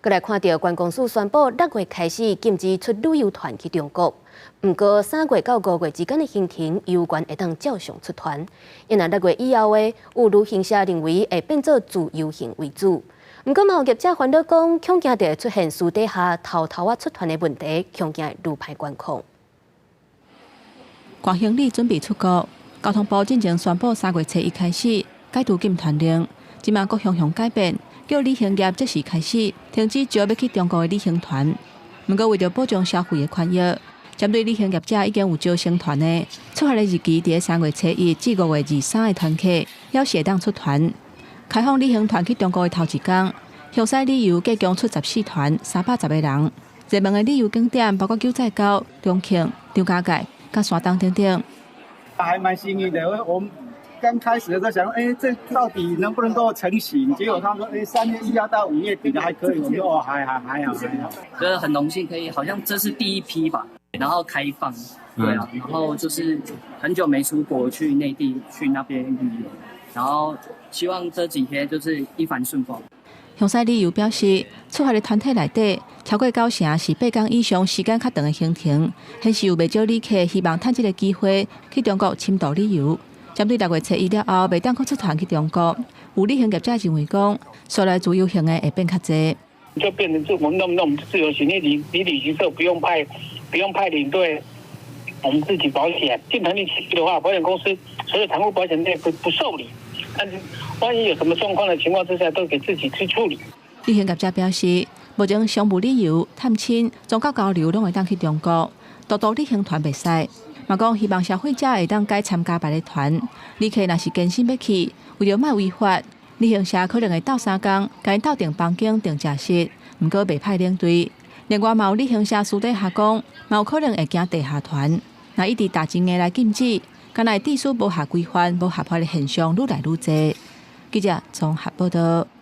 閣來看著觀光署宣布，6月開始禁止出旅遊團去中國。毋過3月到5月之間的行程，猶原會當照常出團。因為6月以後的，有旅行社認為會變做自由行為主。毋過嘛有業者煩惱講，恐驚著會出現私底下偷偷仔出團的問題，恐驚會愈歹管控。掛行李準備出國，交通部進前宣布3月初一開始解除禁團令，這馬閣雄雄改變，叫旅行業即時開始停止招欲去中國的旅行團。毋過為著保障消費的權益，針對旅行業者已經有招成團的，出發的日期佇3月初一至5月23的團客，猶是會當出團。開放旅行團去中國的頭一工，香西旅遊計共出14團，310個人。熱門的旅遊景點包括九寨溝、重慶、張家界、佮山東等等。還蠻幸運的，我們剛開始的時候想，哎，這到底能不能夠成行？結果他說，哎，3月1號到5月底的還可以，我們說哦，還還還好還好。覺得很榮幸可以，好像這是第一批吧，然後開放，對啊，然後就是很久沒出國去內地去那邊旅遊，然後希望這幾天就是一帆順風。香西旅遊表示，出發的團體內底超過九成是8工以上時間較長的行程，顯示有袂少旅客希望趁這個機會去中國深度旅遊。針對6月初一了後，袂當閣出團去中國，有旅行業者認為講，紲來自由行的會變較濟。就變成就我們弄弄自由行，你旅行社不用派領隊，我們自己保險。進團進去的話，保險公司所有團務保險類不受理。但是萬一有什麼狀況的情況之下，都給自己去處理。旅行業者表示，目前商務旅遊、探親、宗教交流攏會當去中國，獨獨旅行團袂使。嘛講希望消費者會當改參加別个團，旅客若是堅心欲去，為著莫違法，旅行社可能會鬥相共，共𪜶鬥訂房間、訂食室，毋過袂派領隊。另外，嘛有旅行社私底下講，嘛有可能會驚地下團，若一直大陣的來禁止，敢若會致使無合規範、無合法的現象愈來愈濟。記者綜合報道。